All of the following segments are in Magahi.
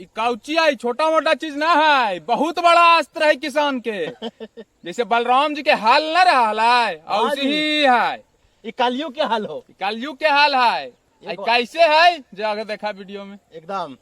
कौची आई छोटा मोटा चीज ना है, बहुत बड़ा अस्त्र है किसान के। जैसे बलराम जी के हाल न रहा है, हाँ उसी जी। ही है। ये कलयुग के हाल हो। ई कलयुग के हाल है। आई कैसे है जाके देखा वीडियो में। एकदम।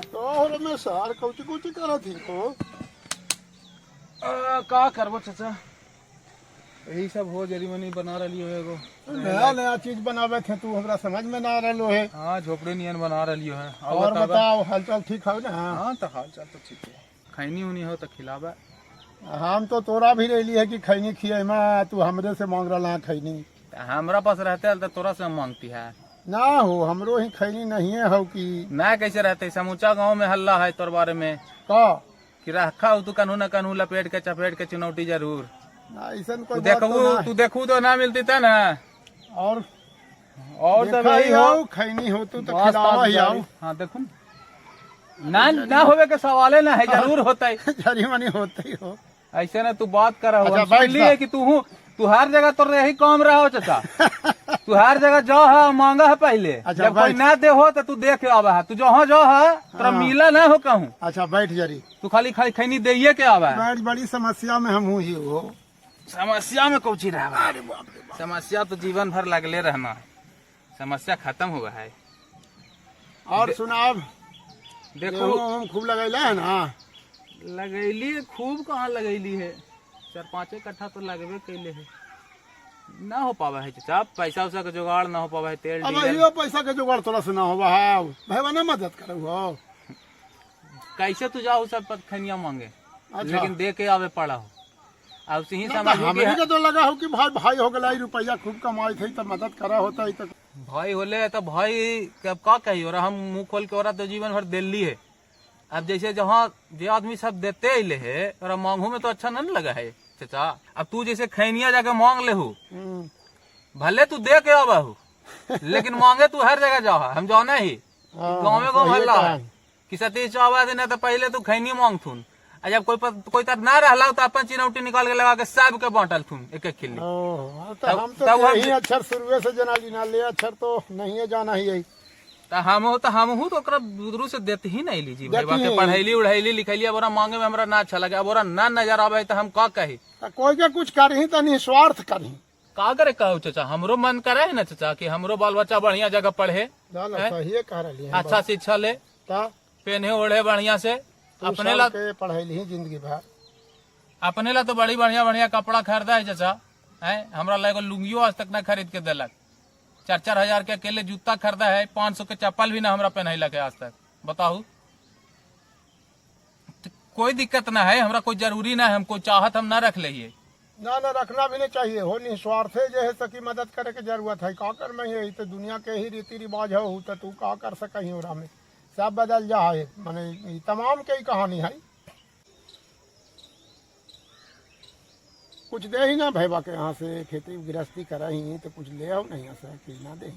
तो रमेश सर कौची कौची करत ही हो? का करबो चाचा, यही सब हो जरी मनी बना रही हो एगो। नया नया चीज बनावे थे तू, हमरा समझ में ना रहलो है। हाँ, झोपड़ी नियन बना रही है। और बताओ, हालचाल ठीक है ना? हाँ तो हाल चाल तो ठीक है। खैनी उनी हो तो खिलावा। हम तो तोरा भी रहली है कि खैनी खिए में, तू हमरे से मांग रहा है खैनी। त हमरा पास रहते तो तोरा से हम मांगती है। ना हो, हमरो ही खैनी नहीं है हो कि। ना कैसे रहते, समूचा गांव में हल्ला है तोर बारे में। का? कि रखा हो तू कन्हू न कन्हू लपेट के चपेट के चुनौती जरूर। ना, ऐसन तू कोई बात देखू तो ना। तू देखू तो ना मिलती था ना। और और सब देखा यही ही हो। आओ, खैनी हो तू तो बस खिलावा पास ही आओ। हाँ देखू ना, ना होवे के सवाले ना है, जरूर होता है। जरी मनी होते ही हो। ऐसे ना तू बात कर रहा हो। अच्छा, हम सुन बैठ लिए जा। कि तू हूँ, तू हर जगह तो यही काम रहा हो चाचा, तू हर जगह जो है मांगा है पहले। अच्छा, जब कोई बैठ। ना दे हो तो तू देख आवा है, तू जहाँ जो है तोरा हाँ। मिला ना हो कहूँ। अच्छा बैठ जरी। तू खाली खाली खैनी दे के आवा है। बैठ, बड़ी समस्या में हम हूँ ही हो। समस्या में कौची रहा? अरे बाप रे बाप। समस्या तो जीवन भर लगले रहना है, समस्या खत्म हुआ है। और सुनाब। देखो। गेहूं हम खूब लगैला है ना? लगैली है, खूब कहाँ लगैली है, 4-5 कट्ठा तो लगबे कैले है। ना हो पावा है चाचा, पैसा उसा के जुगाड़ ना हो पावा है, तेल अब डीजल। अहियो पैसा के जुगाड़ तोरा से ना होवा है, भाई ना मदद करू हो। कैसे तू जाओ सब पर खनिया मांगे। अच्छा। लेकिन दे के आवे पड़ा हो अब से ही ना, तो समझ हमनी के तो लगा हो कि भाई भाई हो गला, रुपया खूब कमाई थे तो मदद करा होता है तो। भाई होले तो भाई कब का कही और हम मुंह खोल के और तो जीवन भर दिल्ली है। अब जैसे जहाँ जे आदमी सब देते अले है और मांगू में तो अच्छा न लगा है चाचा। अब तू जैसे खैनिया जाके मांग ले हूँ, भले तू दे के आवा हूँ, लेकिन मांगे तू हर जगह जाओ, हम जाना ही हाँ, गाँव में गाँव सही हल्ला कहा। है कि सतीश चावा दे, ना तो पहले तू खैनी मांगथुन, आ जब कोई कोई तर ना रहला तो अपन चिनौटी निकाल के लगा के सब के बांटल थुन एक एक खिल्ली। ओ, तो तब- हम तो तब हम- यही अक्षर शुरुए से जना ली ना ले, अक्षर तो नहीं जाना ही यही। तो हम तो हमहू तो ओकरा बुदरू से देते ही नहीं लीजी भाई देती के ही। पढ़ैली उढ़ैली लिखैली, अब ओरा मांगे में हमरा ना अच्छा लगे, अब ओरा ना नजर आवे तो हम का कही? तो कोई के कुछ करही तो निस्वार्थ करही। का करे कहू चाचा, हमरो मन करे है ना चाचा कि हमरो बाल बच्चा बढ़िया जगह पढ़े। ना ना, हैं? सही कह रही है। अच्छा शिक्षा ले, पहने ओढ़े बढ़िया से। अपने ला के पढ़ैली जिंदगी भर। अपने ला तो बड़ी बढ़िया बढ़िया कपड़ा खरीदा है चाचा, है हमरा ला एगो लुंगियो आज तक ना खरीद के देलक। 4-4 हजार के अकेले जूता खरीदा है, 500 के चप्पल भी ना हमरा पहनैलक है आज तक। बताहू तो कोई दिक्कत ना है हमरा, कोई जरूरी ना है, हमको चाहत हम ना रख लिये। ना ना, रखना भी नहीं चाहिए हो, निस्वार्थे जो है सकी मदद करे के जरूरत है। का कर में यही तो दुनिया के ही रीति रिवाज है, तो तू का कर सकही ओरा में, सब बदल जा है, माने ई तमाम के ही कहानी है। कुछ दे ही ना भाईबा के यहाँ से, खेती गृहस्थी करा ही तो कुछ ले आओ नहीं यहाँ से कि ना दे।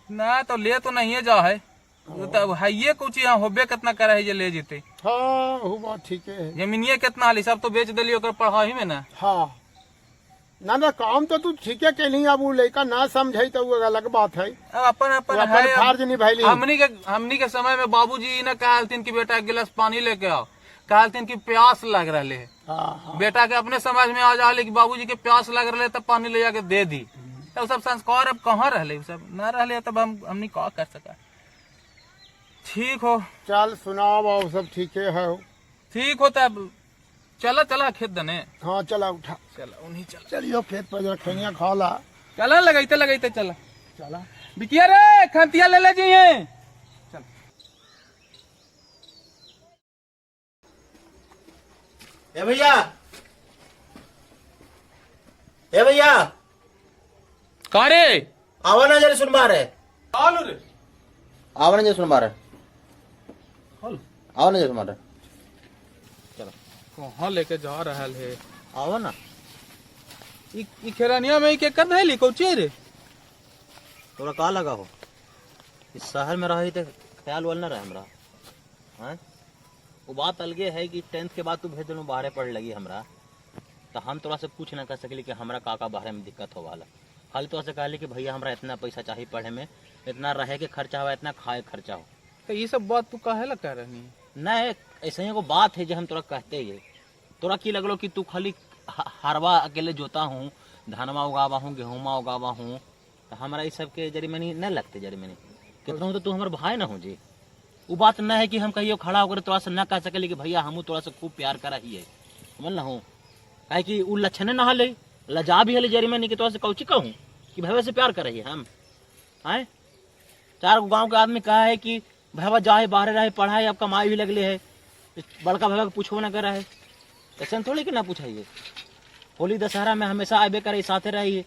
ना तो ले तो नहीं जा है, वो तो है ये कुछ यहाँ होबे कितना करे है जे ले जीते। हाँ वो बात ठीक है। जमीनिये कितना हली सब तो बेच दिली ओकर पढ़ाई में ना। हाँ ना ना, काम तो तू ठीक है कैली, अब वो लड़का ना समझे तो वो अलग बात है। अब अपन अपन वो अपन है, फर्ज निभैली। हमनी के समय में बाबूजी न कहलथिन कि बेटा एक गिलास पानी लेके आओ, कहलथिन कि प्यास लग रहा है। हाँ हाँ। बेटा के अपने समझ में आ जा कि बाबूजी के प्यास लग रहा है तब पानी ले जाके दे दी। तब सब संस्कार अब कहाँ रहले, सब ना रहले, तब हम हमनी का कर सका। ठीक हो। चल सुनाओ और सब ठीक है? ठीक हो, तब चला चला खेत दने। हाँ चला उठा। चला उन्हीं चला। चलियो खेत पर जरा खनिया खा ला। चला लगाइते लगाइते चला। चला बिकिया रे खंतिया ले ले जाइए। ए भैया, ए भैया, का रे? आवा ना जरा सुन रहे। चालू रे। आवा ना जरा सुन रहे। आवा ना जरा सुन रहे। चलो। कहाँ लेके जा रहल है? आवा ना। ई खेरनिया में ई के कर धैली कौची रे? तोरा का लगा हो, इस शहर में रही तो ख्याल वाल ना रहे हमरा? हैं, वो बात अलगे है कि 10th के बाद तू भेज दिलू बाहरे पढ़ लगी हमरा, तो हम तोरा से कुछ ना कह सकली कि हमरा का का बाहरे में दिक्कत हो वाला। खाली तोरा से कहली कि भैया हमरा इतना पैसा चाहिए पढ़े में, इतना रहे के खर्चा हो, इतना खाए खर्चा हो। तो ये सब बात तू काहे ला कह रहनी? नहीं, ऐसे ही एगो बात है जो हम तोरा कहते ही है। तोरा की लगलो कि तू खाली हरवा अकेले जोता हूँ, धनवा उगावा हूँ, गेहूँमा उगावा हूँ, तो हमारा ये सब के जरी मनी न लगते। जरी मनी कितना हो तो तू हमार भाई ना हो जी। वो बात न है कि हम कहियो खड़ा होकर तोरा से न कह सकली कि भैया हमू तोरा से खूब प्यार करा ही है, समझ ना हो? काहे कि उ लक्षण न हले, लजा भी हले जरी मनी कि तोरा से कौची कहूँ कि भैया से प्यार कर रही है हम। आए चार गो गाँव के आदमी कहा है कि भैया जाए बाहर रहे पढ़ाई, अब कमाई भी लगले है, बड़का भैया के पूछबो ना कर है, ऐसा थोड़ी कि ना पूछाइए। होली दशहरा में हमेशा आबे करे, साथे रहिए।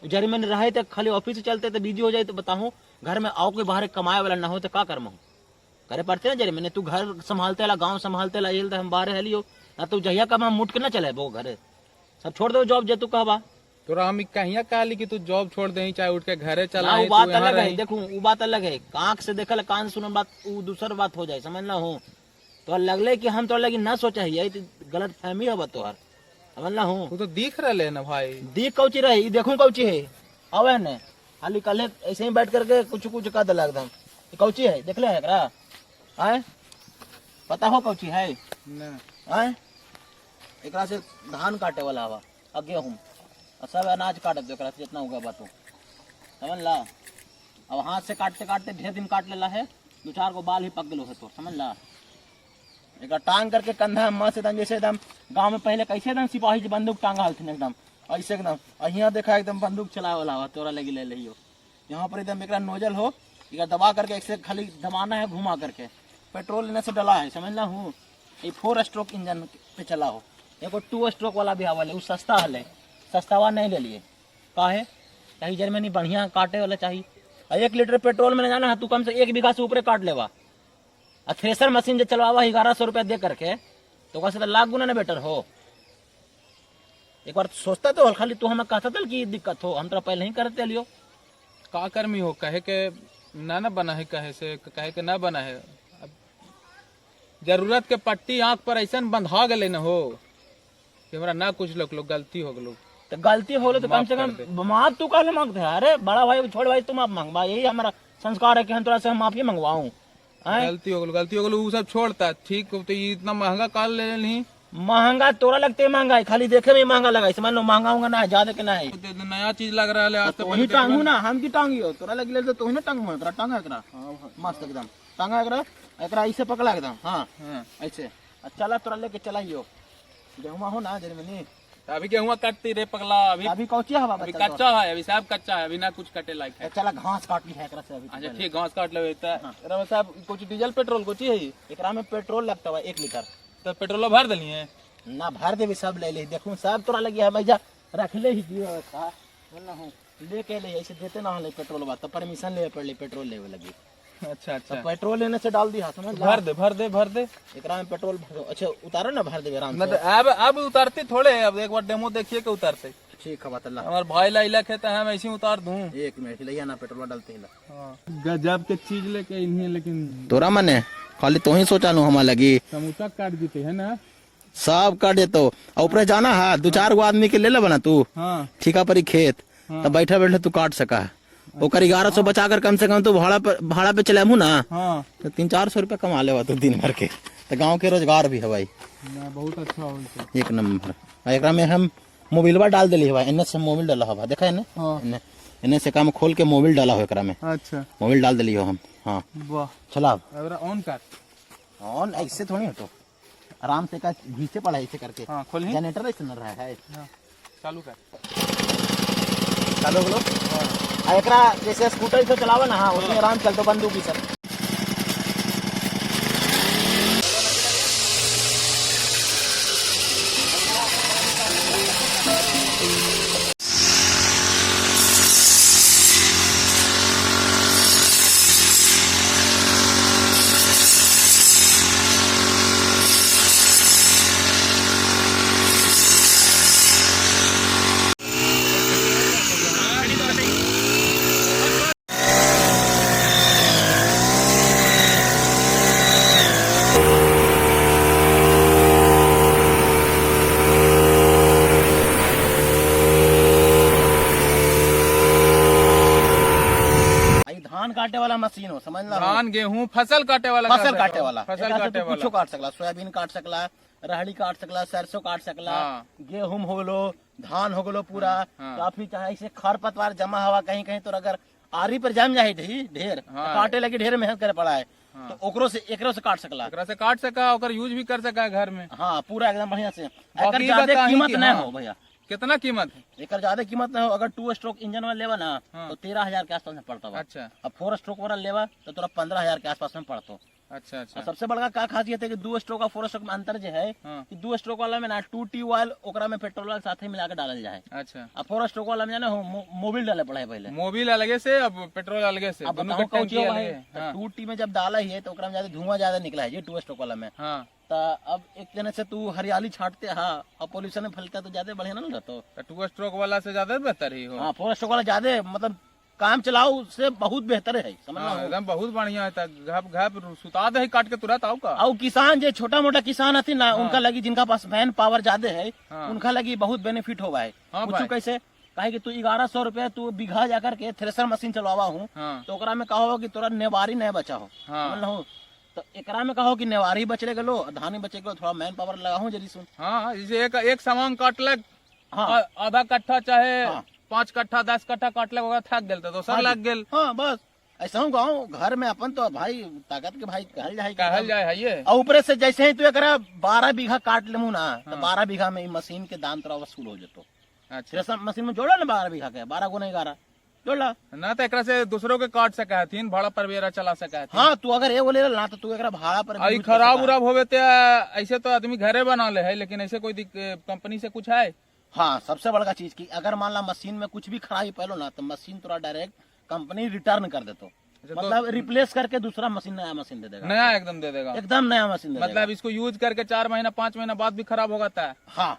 जरी में रहे तो खाली ऑफिस चलते तो बिजी हो जाए तो बताऊँ, घर में आओ के बाहर कमाए वाला ना हो तो का कर्म हो करे पड़ते ना। जरी मैंने तू घर संभालते ला, गाँव संभालते ला, ये हम बाहर हलियो ना तो जहिया कब हम मुट के ना चले वो घरे, सब छोड़ दो जॉब जे तू कहबा। तोरा हम कहिया कहली कि तू जॉब छोड़ दे, चाहे उठ के घरे चला? ना, वो बात अलग है। देखू वो बात अलग है, आंख से देखल कान से सुनल बात वो दूसर बात हो जाए, समझ ना हो? तो लगले कि हम तो लगी ना सोचा है, तो गलत फहमी हो तोहर, समझ ना हो? तू तो दिख रहे ना भाई। दिख कौची रहे, ई देखू कौची है, आवे ने खाली कल ऐसे ही बैठ करके कुछ कुछ कर दिला एकदम। ई कौची है, देखले है एकरा? आए पता हो कौची है? ना। आए एकरा से धान काटे वाला हवा और गेहूं और सब अनाज काट दो एकरा से जितना उगा बा तू, समझ ला? अब हाथ से काटते काटते ढेर दिन काट लेला है, दो चार गो बाल ही पक गलो है तो, समझ ला? एक टांग करके कंधा में मस्त एकदम, जैसे एकदम गांव में पहले कैसे एकदम सिपाही जी बंदूक टांगा हलथिन एकदम ऐसे एकदम, और यहाँ देखा एकदम बंदूक चलावे वाला हवा तोरा लगी ले लियो। यहाँ पर एकदम एकरा नोजल हो, एकरा दबा करके ऐसे खाली दबाना है घुमा करके, पेट्रोल इन्हें से डला है, समझ ला हूँ? ये 4 स्ट्रोक इंजन पे चला हो, एगो 2 स्ट्रोक वाला भी आवल है, वो सस्ता हले, सस्तावा नहीं ले लिए, काहे कहीं जर्मनी बढ़िया काटे वाला चाहिए। और 1 लीटर पेट्रोल में न जाना है तू कम से 1 बीघा से ऊपर काट लेवा। और थ्रेसर मशीन जो चलवावा 1100 रुपया दे करके, तो ओकरा से तो लाख गुना ना बेटर हो। एक बार सोचता तो खाली तू हमें कहता था कि दिक्कत हो, हम तो पहले ही करते लियो। का कर्मी हो, कहे के ना ना बना है, कहे से कहे के ना बना है। अब जरूरत के पट्टी आंख पर ऐसा बंधा गए न हो कि हमरा ना कुछ लोग लोग गलती हो गलो। तो गलती हो तो कम से कम माफ तू कहले मांगते है? अरे बड़ा भाई छोड़ भाई तुम माफ मांगवा, यही हमारा संस्कार है कि हम तोरा से माफी मंगवाऊं। गलती हो गलो, गलती हो गलो, वो सब छोड़ता ठीक। तो ये इतना महंगा काल ले नहीं? महंगा तोरा लगते महंगा है, खाली देखे में महंगा लगा, समझ लो महंगा होगा ना ज्यादा के ना है। तो नया चीज लग रहा है आज तो। वही टांगू ना, हम की टांगियो तोरा लग तो ना टांगू, तोरा टांगा एकरा मस्त एकदम टांगा एकरा, एकरा ऐसे पकड़ा एकदम, हाँ ऐसे चला तोरा लेके चलाइयो गेहुआ हो ना जर्मनी। अभी गेहुआ कटती रे पगला, अभी अभी कौची हवा अभी कच्चा है, अभी सब कच्चा है, अभी ना कुछ कटे लायक है। चला घास काट ली है एकरा से अभी। अच्छा ठीक, घास काट लेबे त एकरा साहब कुछ डीजल पेट्रोल कुछ है? एकरा में पेट्रोल लगता है 1 लीटर। तो पेट्रोल भर देलिए ना? भर देबे, सब ले ले, देखू सब तोरा लगी है भैया रख ले ही दियो का ना हो लेके ले, ऐसे देते ना ले पेट्रोल बा तो परमिशन लेवे पड़ले पेट्रोल लेवे लगी। अच्छा अच्छा, तो पेट्रोल लेने से डाल दिया, समझ भर दे भर दे भर दे एकरा में पेट्रोल भर दो। अच्छा उतारो ना, भर देबे आराम से। अब उतारते थोड़े, अब एक बार डेमो देखिए के उतारते। ठीक है बात अल्लाह। हमार भाई ला इलाके है तो हम ऐसे ही उतार दूं। 1 मिनट लइया ना पेट्रोल डालते हिला। हां गजब के चीज लेके इन्हीं, लेकिन तोरा मने खाली तो ही सोचा नु हमा लगी समोसा काट देते है ना, सब काट देतो। और ऊपर जाना है 2-4 गो आदमी के ले ले बना तू। हां ठीका पर ही खेत तब बैठा बैठा तू काट सका है। ओकर 1100 बचा कर कम से कम तू भाड़ा पे चलाबू ना। हाँ। तो 300-400 रुपया कमा लेवा तू दिन भर के, तो गांव के रोजगार भी है भाई। ना बहुत अच्छा हो एक नंबर। एकरा में हम मोबिलवा डाल देली है भाई, एने से मोबिल डाला हवा देखा है ना। हाँ। एने से काम खोल के मोबिल डाला हो एकरा में। अच्छा मोबिल डाल देली हो हम। हाँ वाह चला अब ऑन कर। ऑन ऐसे थोड़ी हटो, आराम से का घीचे पड़ा ऐसे करके। हाँ खोल जनरेटर ऐसे न रहा है। हाँ चालू कर। चालू हो गेलो। आ एकरा जैसे स्कूटर से चलावा ना, हाँ उसमें आराम चलतो बंदूक ही सब। आई धान काटे वाला मशीन हो, समझ ला। धान गेहूं फसल काटे वाला, फसल काटे वाला, फसल एकरा से काटे तू कुछो वाला। काट सकला, सोयाबीन काट सकला, रहड़ी काट सकला, सरसों काट सकला, हाँ। गेहूं हो गलो, धान हो गलो पूरा। हाँ। काफी चाहे ऐसे खर पतवार जमा हवा कहीं कहीं, तो अगर आरी पर जम जाए ढेर, हाँ। तो काटे लगी ढेर मेहनत करे पड़ा है, हाँ। तो ओकरो से एकरो से काट सकला। एकरा से काट सका, ओकर यूज भी कर सका घर में। हाँ पूरा एकदम बढ़िया से। बाकी एकर ज्यादा बताही कीमत कि नहीं हाँ। हो भैया। कितना कीमत है? एकर ज्यादा कीमत नहीं हो। अगर 2 स्ट्रोक इंजन वाला लेवा ना, हाँ। तो 13,000 के आसपास में पड़ता बा। अच्छा। अब 4 स्ट्रोक वाला लेवा तो तोरा 15,000 के आसपास में पड़तो। अच्छा अच्छा। और सबसे बड़का का खासियत है कि 2 स्ट्रोक और 4 स्ट्रोक में अंतर जो है, हाँ। कि 2 स्ट्रोक वाला में ना 2 टी ऑयल ओकरा में पेट्रोल वाला साथे मिला के डालल जाए। अच्छा। और 4 स्ट्रोक वाला में ना मोबिल डाले पड़े है पहले। मोबिल अलगे से, अब पेट्रोल अलगे से, अब दोनों बताओ के कौन चीज टंकी हुआ है? अलगे है। तो हाँ। 2 टी में जब डाला ही है तो ओकरा में ज्यादा धुआं ज्यादा निकला है ये 2 स्ट्रोक वाला में। हाँ। तो अब एक जने से तू हरियाली छांटते, हाँ, और पोल्यूशन में फैलता तो ज्यादा बढ़िया ना रहतो। तो 2 स्ट्रोक वाला से ज्यादा बेहतर ही हो। हाँ, 4 स्ट्रोक वाला ज्यादा मतलब काम चलाओ उससे बहुत बेहतर है, समझ हाँ, लो। एकदम बहुत बढ़िया है। घप घप सुता दे काट के तुरंत आओ का। और किसान जो छोटा मोटा किसान हथिन ना, हाँ। उनका लगी जिनका पास मैन पावर ज्यादा है, हाँ। उनका लगी बहुत बेनिफिट हुआ है। हाँ पूछू भाई। कैसे? काहे कि तू 1100 रुपया तू बीघा जाकर के थ्रेसर मशीन चलवावा हूँ, हाँ। तो ओकरा में कहो कि तोरा नेवारी नहीं बचा हो, हाँ। समझ लो। तो एकरा में कहो कि नेवारी बचले गलो, धान बचे गलो, थोड़ा मैन पावर लगाहूं जरी सुन। हाँ, जैसे एक एक सामान काटलक, हाँ। आधा कट्ठा चाहे हाँ। 5 कट्ठा 10 कट्ठा काटलक, ओकरा थक गेल तो दोसर हाँ लग जी। गेल। हाँ बस ऐसा हूँ गाँव घर में अपन तो भाई ताकत के भाई कहल जाए, कहल जाए है ये। और ऊपर से जैसे ही तू एकरा 12 बीघा काट लेमू ना, तो 12 बीघा में मशीन के दाम तोरा वसूल हो जतो। अच्छा। थ्रेसर मशीन में जोड़ा ना 12 बीघा के, 12 गुना 11 जोड़ा ना तो एकरा से दूसरों के काट सका हथिन, भाड़ा पर भी चला सका हथिन। हाँ, तू अगर एगो ले ना तो तू एकरा भाड़ा पर भी आई यूज कर खराब सका। उराब होवे ते ऐसे तो आदमी घरे बना ले है, लेकिन ऐसे कोई कंपनी से कुछ है? हाँ, सबसे बड़का चीज की अगर मान ला मशीन में कुछ भी खराबी पहलो ना, तो मशीन तोरा डायरेक्ट कंपनी रिटर्न कर देतो। अच्छा, तो मतलब रिप्लेस करके दूसरा मशीन, नया मशीन दे देगा। नया एकदम दे देगा, एकदम नया मशीन दे देगा। मतलब इसको यूज करके 4 महीना 5 महीना बाद भी खराब होगा ता? हाँ,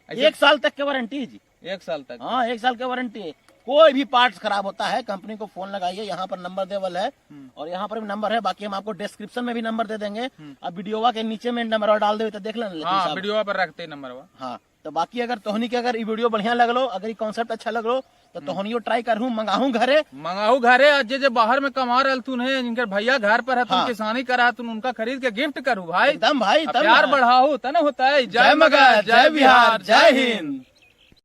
1 साल तक के वारंटी है जी। 1 साल तक? हाँ, 1 साल के वारंटी है। कोई भी पार्ट्स खराब होता है कंपनी को फोन लगाइए, यहाँ पर नंबर देवल है और यहाँ पर भी नंबर है, बाकी हम आपको डिस्क्रिप्शन में भी नंबर दे देंगे। अब वीडियोवा के नीचे में नंबर और डाल दे तो देख लेना। हाँ, वीडियो पर रखते नंबर। हाँ, तो बाकी अगर तोहनी के अगर ये वीडियो बढ़िया लगलो, अगर ये कॉन्सेप्ट अच्छा लगलो, तो तोहनियो ट्राई करहूं, मंगाहूं घरे, मंगाहू घरे। आज जे बाहर में कमा रहे तुन है, जिनके भैया घर पर है, तुम हाँ। किसानी करा तुम, उनका खरीद के गिफ्ट करू भाई, एकदम भाई, प्यार तब बढ़ाऊ तन होता है। जय मगध, जय बिहार, जय हिंद।